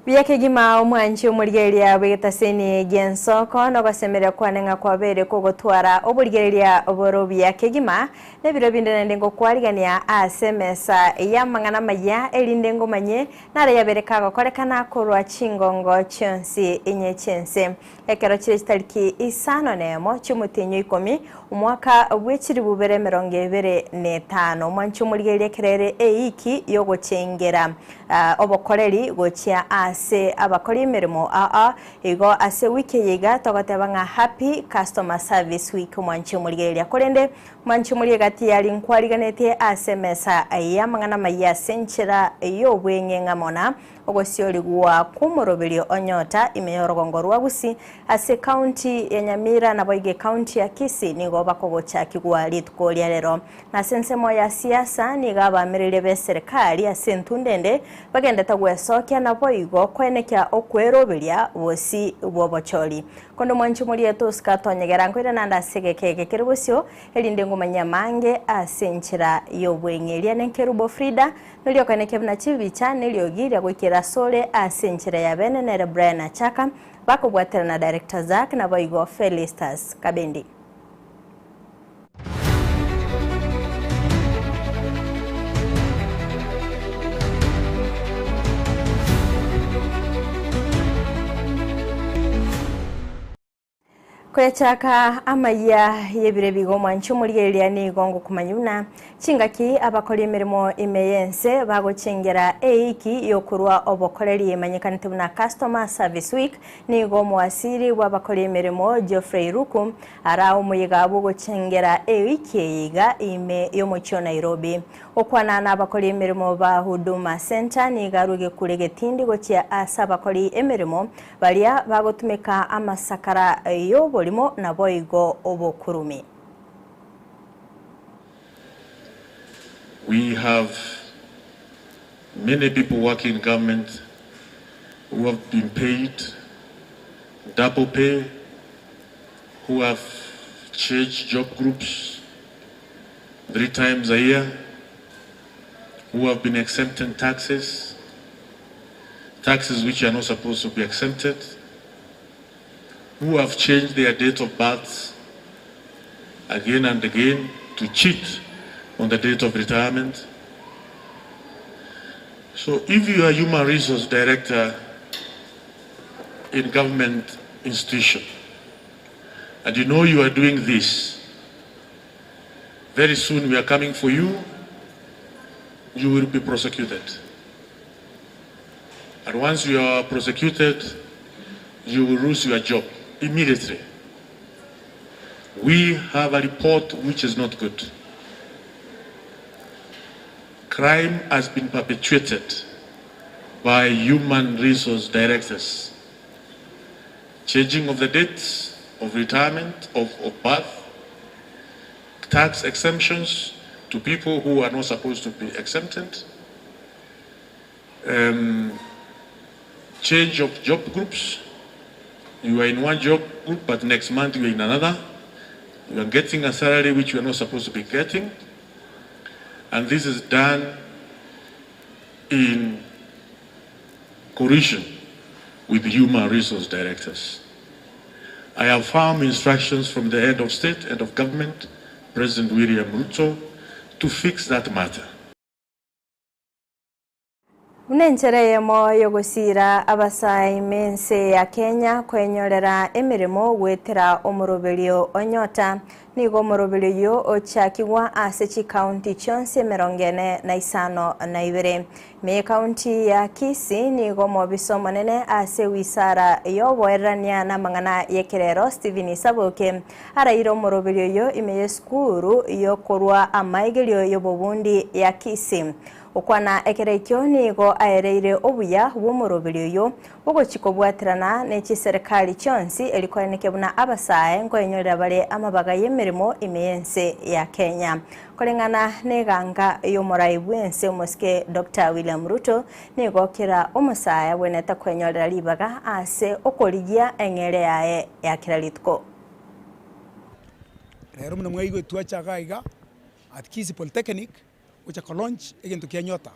Byakegima omwanchi omurigereria bwegetaseni giensoko nogosemeria kwanenga kwabere kogotwara oburigereria oboro byakegima nebiro binde nende ngokwarigania ase mesa ya mang'ana maya erinde ngomanye nare yabereka gokorekana korwa chingongo chionsi inye chense ekero chire chitariki 5 chimutinyo 10 omwaka bwechiri bubere 2025 omwanchi omurigereria kerere eiki yogochengera obokoreri gochia ase abakora emirimo aa igo ase wiki yiga togoteba nga happy customer service week omwanchi omurigereria korende omwanchi omurigereria yari nkwariganete ase mesa ya mang'ana maya senchera yobweng'e ng'amona ogosiorigwa kumoroberio onyota imeyorogongo rwa Gusii ase county ya Nyamira na boige county ya Kisii nigo bakogochakigwa rituko ria rero na sensemo ya siasa niga abamerire be serikali ase ntundende bagendeta gwesokia na boigo kwenekia okweroberia bosi bwobochori kondo mwanchi murieto skatonyegera nkoira nanda segekeke kiribusio erinde ngumanya mange ase nchira yobwengeria nenkerubo Frida nolio kweneke buna chibicha neliogiria gwikira sole ase nchira ya bene nere Brian Achaka bakobwatana na director Zack na boigo Felistas Kabendi. Kwechaka amaya yebire bigo mwanchi omurigereria nigo ngokumanyuna chingaki abakora emirimo imeyense bagochengera eiki yokurwa obokoreri emanyekanete buna customer service week nigo mwasiri wabakora emirimo Geoffrey Ruku ara omuyiga bogochengera eiki yiga ime yomuchio Nairobi okwana n'abakora emirimo ba Huduma Center nigaruge kuregetindi gochia asa abakora emirimo baria bagotumeka amasakara yobo limo na boigo obokurumi. We have many people working in government who have been paid double pay, who have changed job groups 3 times a year, who have been exempted taxes, taxes which are not supposed to be exempted, who have changed their date of birth again and again to cheat on the date of retirement. So if you are human resource director in government institution and you know you are doing this, very soon we are coming for you, you will be prosecuted. And once you are prosecuted, you will lose your job immediately. We have a report which is not good. Crime has been perpetuated by human resource directors. Changing of the dates of retirement, of birth, tax exemptions to people who are not supposed to be exempted, change of job groups. You are in one job group, but next month you are in another. You are getting a salary which you are not supposed to be getting. And this is done in collusion with human resource directors. I have firm instructions from the head of state, head of government, President William Ruto, to fix that matter. Unenchere moyo gusira abasai mense ya Kenya kwenyorera emirimo gwetera omoroberio onyota nigo omoroberio ochakigwa ase chikaunti chionsi 45 me kaunti ya Kisii nigo mobiso monene ase wisara yoboerania na mang'ana yekerero Steven Saboke araira omoroberio yo ime skuru yokorwa amaigerio yobobundi ya Kisii okwana ekerekio nigo aereire obuya bw'omoroberio yo ogochikobwaterana n'echiserikali chionsi erikoeneke buna abasae nkoenyorera bare amabaga y'emirimo imeyense ya Kenya koreng'ana neganga y'omorai bwense omosike Dr. William Ruto nigo kera omosae bwenete kwenyorera ribaga ase okorigia eng'ere yaye ya kera rituko. Rero muno mwaigwe twachaga iga at Kisii Polytechnic ucha launch egento kia Nyota.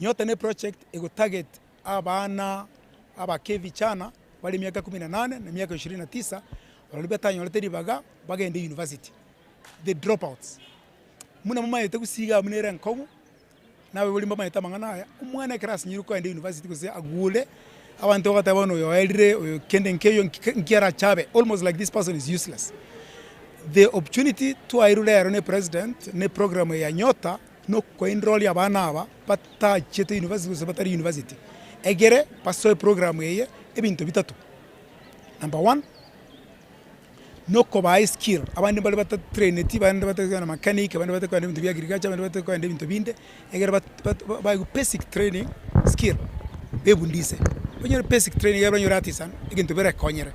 Nyota ne project ego target abana Abake vichana bali miaka 18 na miaka 29 barali ribaga bagende university, the dropouts. Muna mama yete gusiga munera nkongo nawe buli mama yeta mangana aya umwana class nyiruko ende university kuse agule abantu bakatabona oyo elire oyo kende nkeyo nkiara chabe, almost like this person is useless. The opportunity to airule ne president ne program ya Nyota no ko enroll abana aba batachete university kuse batari university egere paso program yeye ebintu bitatu. Number 1, no koba skill abandi bali bata train ti abandi bata na mechanic abandi bata kwenda bintu bya agriculture abandi bata kwenda bintu binde egere ba basic training skill bebundise banyore basic training yabanyore artisan egintu bere konyere.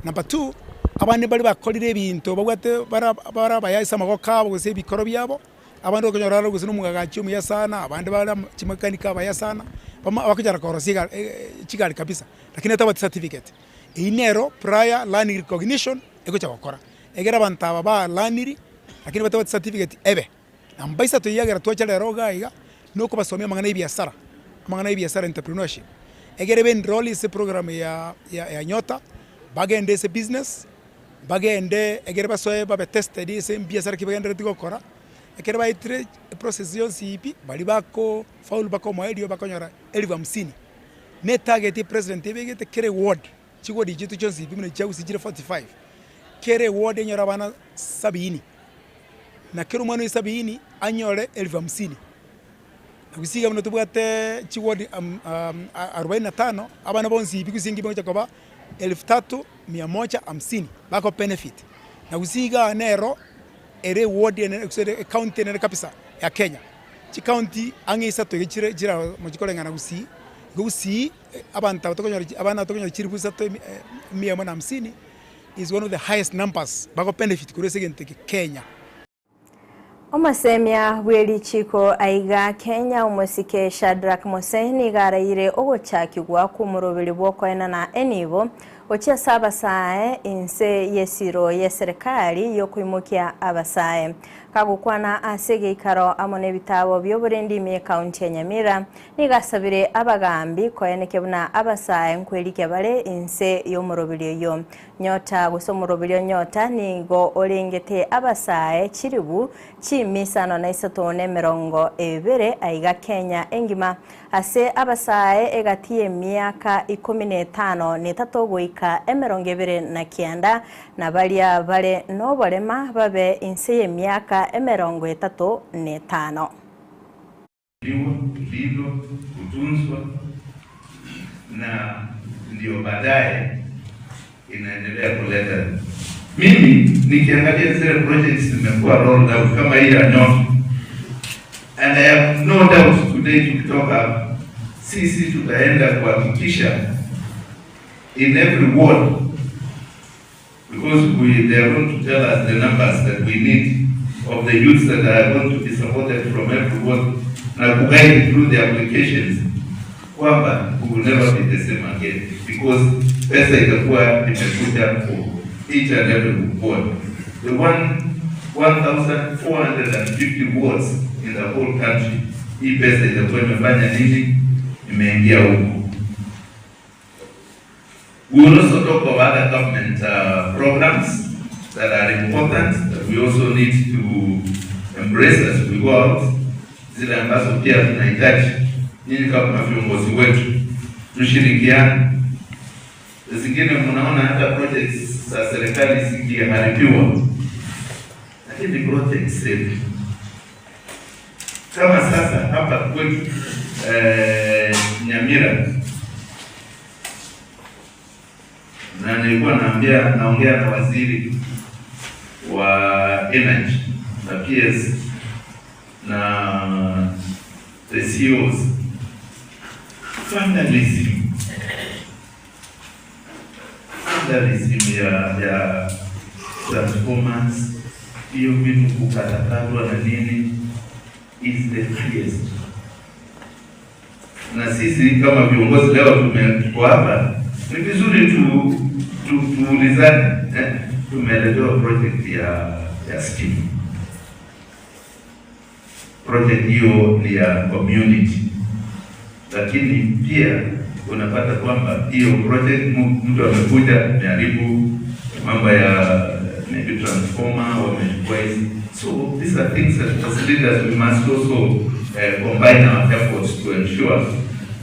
Number 2, abandi bali bakorire ebintu bagwate bara bayisa magoka gose bikoro byabo abandi okonyora gose nomugagachi omuyasana abandi bara chimekanika bayasana bakujara korosiga chigali kabisa lakini atabati certificate inero prior learning recognition eko chakora egera bantaba ba laniri lakini batabati certificate ebe nambaisa tuyagera twachala roga iga nuko basomia mangana ibiasara mangana ibiasara entrepreneurship egere ben role ise program ya Nyota bagende ese business bagende egere basoe babe tested ise biasara kibagende tikokora ekere baitre process yonsi ipi bali bako faulu bako moelio bakonyora 50,000 ne target president ebegete kere ward chigodi jitu chonsi ipi mune chausi jire 45 kere ward enyora bana 70 na kero mwana 70 anyore 50,000 na kusiga muno tubwate chigodi 45 abana bonsi ipi kusingi boncha koba 3,150 bako benefit na kusiga nero ere ward ene county ene kabisa ya Kenya chi county ange isato chire jira mochikolengana gusi gusi abantu tokonyora abana tokonyora chiri busato 150 is one of the highest numbers bako benefit kuri segente Kenya. Omasemia bwelichiko aiga Kenya omosike Shadrack Moseni garaire ogochakigwa kumurobeli bwokoena na enibo ochia sabasae inse yesiro ye serikali yokuimukia abasae kagukwana asege ikaro amone bitabo byoburendi mi county ya Nyamira nigasabire abagambi koeneke buna abasae nkwelike bale inse yomurobeli yo nyota gusomurobeli nyota nigo olengete abasae chiribu chimisano na isatone mirongo ebere aiga Kenya engima ase abasae egatiye miaka 15 netatu goika emirongo ebere na kianda na balia bale noborema babe inse ye miaka emirongo 35. Kulindwa, kutunzwa na ndio baadaye inaendelea kuleta. Mimi nikiangalia zile projects zimekuwa rolled out kama hii ya Nyota, and I have no doubt today tukitoka sisi tutaenda kuhakikisha in every ward, because they are going to tell us the numbers that we need of the youths that are going to be supported from every ward na kuguide through the applications, kwamba we will never be the same again, because pesa itakuwa imekuja for each and every ward. The 1,450 wards in the whole country, hii pesa itakuwa imefanya nini? Imeingia huko. We will also talk of other government programs that are important that we also need to embrace as we go out. Zile ambazo pia tunahitaji nyinyi kama viongozi wetu tushirikiane. Zingine mnaona hata projects za serikali zikiharibiwa, lakini projects safe. Kama sasa hapa kwetu Nyamira, na nilikuwa naongea na waziri wa energy na PS na the CEOs, vandalism ya transformers, hiyo vitu kukatakatwa na nini is the highest. Na sisi kama viongozi leo tumekuwa hapa, ni vizuri tuulizane. Tumeletewa project ya scheme. Project hiyo ni ya community, lakini pia Unapata kwamba hiyo project mtu amekuja ameharibu mambo ya maybe transformer, wamechukua hizi. So these are things that as leaders we must also combine our efforts to ensure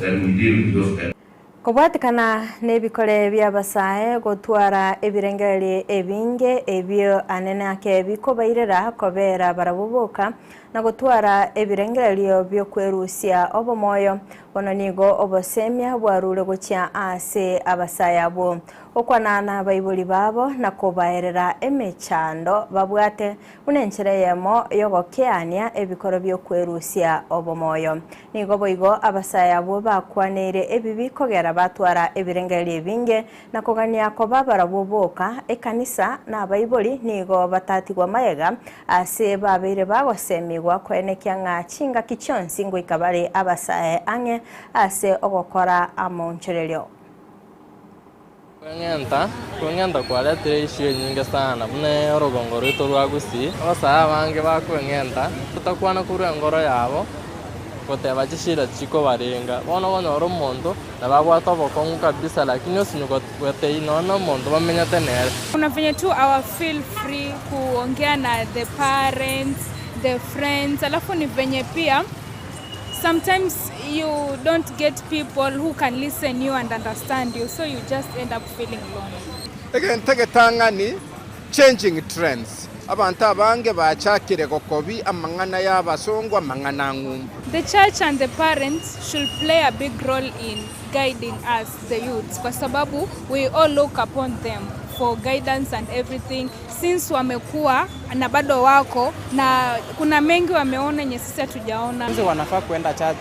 that we deal with those kind. Kobwatikana n'ebikore by'abasae gotwara ebirengereri ebinge ebyo anene ake bikobairera kobera baraboboka na gotwara ebirengererio byokwerusia obomoyo bono nigo obosemia bwarure gochia ase abasae abo okwanana baibori babo na kobaerera emechando babwate unenchera yemo yogokeania ebikoro byokwerusia obomoyo nigo boigo abasae abo bakwanire ebibi kogera batwara ebirengereri ebinge na kogania koba baraboboka ekanisa na abaibori nigo batatigwa maega ase babeire bagosemigwa kwenekia ng'a chingaki chionsi ngoika bare abasae ang'e ase ogokora amonchererio. Kweng'enta kwaretire issue nyingi sana buna orogongo rwitu rwa Gusii abasae abange bakweng'enta tutakwana korwa engoro yabo goteba chishira chikobarenga bono okonyora omonto nababwate obokong'u kabisa lakini osinye gotei nonya omonto bamenyete nere. Kuna venye tu our feel free kuongea na the parents, the friends, alafu ni venye pia sometimes you don't get people who can listen you and understand you, so you just end up feeling lonely. Again, tegetangani changing trends. Abantu abange bachakire gokobi amang'ana y'abasongo amang'ana ng'umbu. The church and the parents should play a big role in guiding us, the youths, kwa sababu we all look upon them for guidance and everything. Since wamekuwa na bado wako na kuna mengi wameona yenye sisi hatujaona. Wanafunzi wanafaa kuenda church,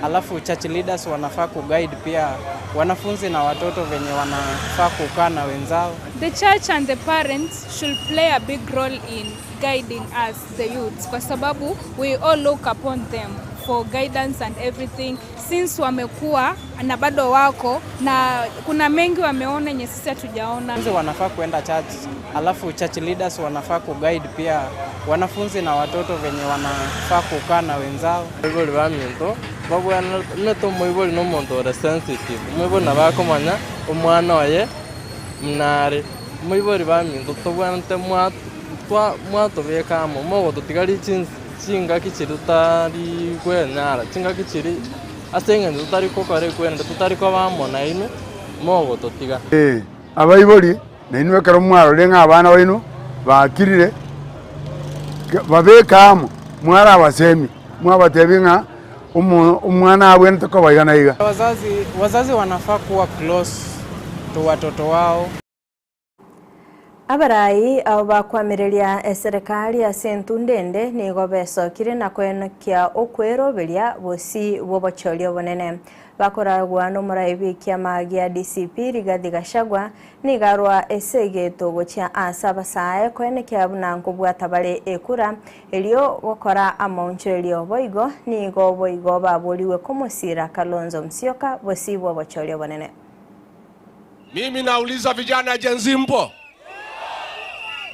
alafu church leaders wanafaa kuguide pia wanafunzi na watoto venye wanafaa kukaa na wenzao. The church and the parents should play a big role in guiding us, the youths, kwa sababu we all look upon them for guidance and everything. Since wamekuwa na bado wako na kuna mengi wameona yenye sisi hatujaona. Wanafunzi wanafaa kuenda church, alafu church leaders wanafaa kuguide pia wanafunzi na watoto venye wanafaa kukaa na wenzao. Abaibori baminto babwana meto omoibori na omonto ore sensitive omoibori nabo akomanya omwana oye mnare omoibori baminto tobwanate mwatobeka amo mogototigari chingaki chiri tutari kwenyara chingaki chiri ase eng'encho tutari kokora ekwenda tutari koba amo nainwe mogototiga. Abaibori nainwe ekero mwarorire ng'a abana baino bakirire babeka amo mwara abasemi mwabatebi ng'a omwana abwenerete kobaigana iga. Wazazi wanafaa kuwa close to watoto wao. Abarai abo bakwamireria eserikali ase entundende nigo besokire na kwenekia okweroberia bosi bw'obochori obonene bakoragwa n'omorai bw'ekiama gia DCP Rigathi Gachagua nigarwa esegeto gochia ase abasae kwenekia buna nkobwata bare ekura erio gokora amaonchorerio boigo nigo boigo baboriwe komosira Kalonzo Musyoka bosi bw'obochori obonene. Mimi nauliza vijana Gen Z mpo?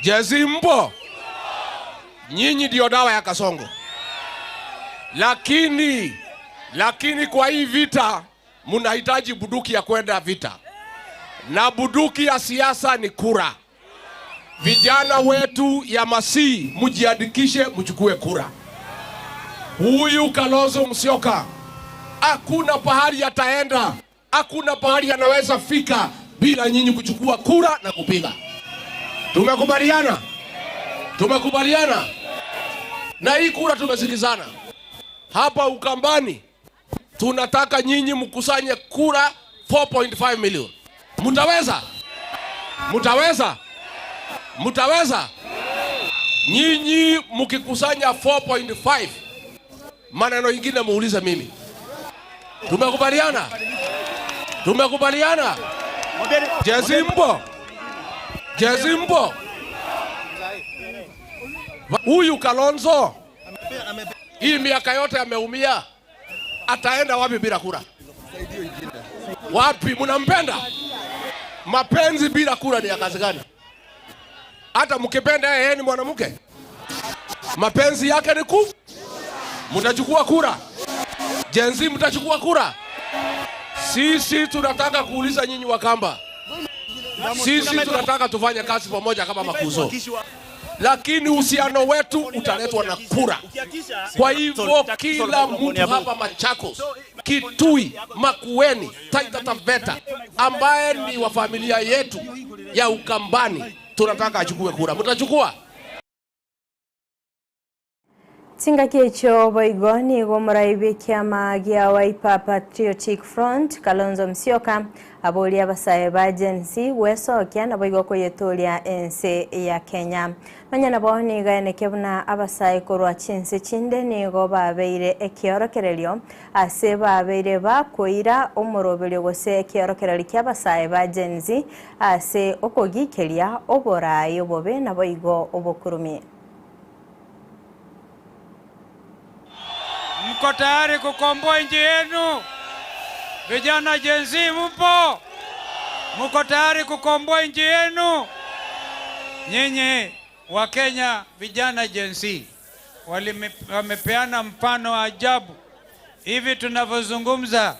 Gen Z mpo? Nyinyi ndio dawa ya Kasongo. Lakini kwa hii vita mnahitaji buduki ya kwenda vita. Na buduki ya siasa ni kura. Vijana wetu ya Masii mjiandikishe mchukue kura. Huyu Kalonzo Musyoka hakuna pahali ataenda, hakuna pahali anaweza fika bila nyinyi kuchukua kura na kupiga. Tumekubaliana? Tumekubaliana? Na hii kura tumesikizana. Hapa Ukambani tunataka nyinyi mkusanye kura 4.5 million. Mutaweza? Mutaweza? Mutaweza? Nyinyi mkikusanya 4.5, maneno ingine muulize mimi. Tumekubaliana? Tumekubaliana? Gen Z mpo? Gen Z mpo? Huyu Kalonzo hii miaka yote ameumia, ataenda wapi bila kura? Wapi? Mnampenda? Mapenzi bila kura ni ya kazi gani? Hata mkipenda yeye ni mwanamke, mapenzi yake ni kuu. Mtachukua kura. Gen Z mtachukua kura. Sisi tunataka kuuliza nyinyi Wakamba, sisi tunataka tufanye kazi pamoja kama makuzo, lakini uhusiano wetu utaletwa na kura. Kwa hivyo kila mtu hapa Machakos, Kitui, Makueni, Taita Taveta ambaye ni wa familia yetu ya Ukambani, tunataka achukue kura. Mtachukua? Chingaki echo boigo nigo moraibi kiama gia Wiper Patriotic Front Kalonzo Musyoka aboria abasae ba Gen Z gwesokia na boigo koyetoria ense ya Kenya. Manya nabo nigo eneke buna abasae korwa chinse chinde nigo babeire ekiorokererio ase babeire bakoira omoroberio gose ekiorokererio kia abasae ba Gen Z ase okogikeria oborai obobe na boigo obokurumi. Mko tayari kukomboa nchi yenu? Vijana Gen Z mpo? Mko tayari kukomboa nchi yenu? Nyinyi wa Kenya, vijana Gen Z wamepeana mfano wa ajabu. Hivi tunavyozungumza,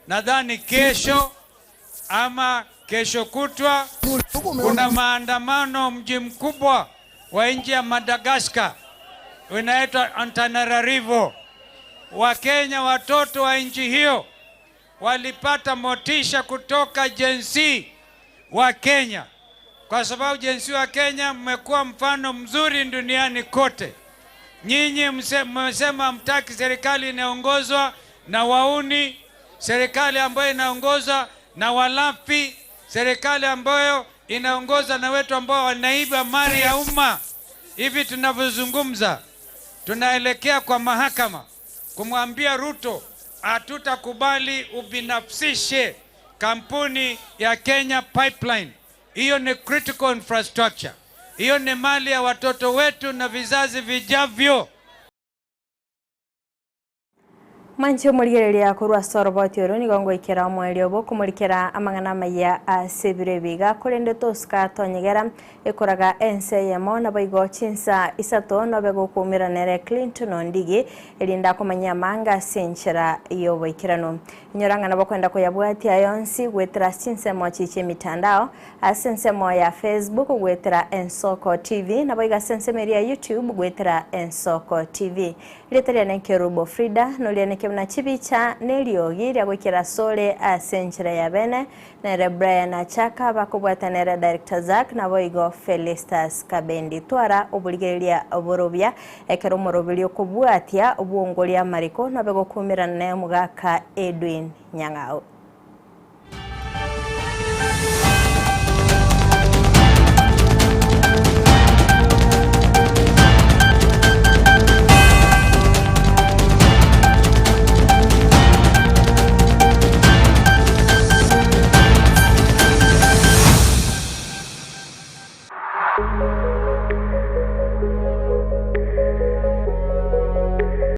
nadhani kesho ama kesho kutwa kuna maandamano mji mkubwa wa nchi ya Madagascar unaitwa Antananarivo. Wakenya, watoto wa nchi hiyo walipata motisha kutoka Gen Z wa Kenya, kwa sababu Gen Z wa Kenya mmekuwa mfano mzuri duniani kote. Nyinyi mmesema mtaki serikali inaongozwa na wauni, serikali ambayo inaongozwa na walafi, serikali ambayo inaongozwa na wetu ambao wanaiba mali ya umma. Hivi tunavyozungumza, tunaelekea kwa mahakama kumwambia Ruto hatutakubali ubinafsishe kampuni ya Kenya Pipeline. Hiyo ni critical infrastructure. Hiyo ni mali ya watoto wetu na vizazi vijavyo. Manche omorigereria korwa soroboti oro nigo ngoikera omwerio bokomorikera amang'ana maya ase ebiro ebiga korende tosika tonyegera ekoraga ense yemo nabo igo chinsa isato nobe gokumiranere Clinton Ondigi erinda komanya amanga ase enchera yoboikerano inyorang'ana nabo kwenda koyabwatia yonsi gwetera chinsemo chiche emitandao ase ensemo ya Facebook gwetera Ensoko TV nabo iga ase ensemo eria YouTube gwetera Ensoko TV rieteria ne Kerubo Frida noria ne na chibicha neliogi ria gwikira sole ase enchera ya bene nere Brian Achaka bakobwatanera Director Zack nabo igo Felistas Kabendi twara oburigereria oborobia ekero omoroberio kobwatia obwongoria mariko nabe gokumirana naye omogaka Edwin Nyang'au.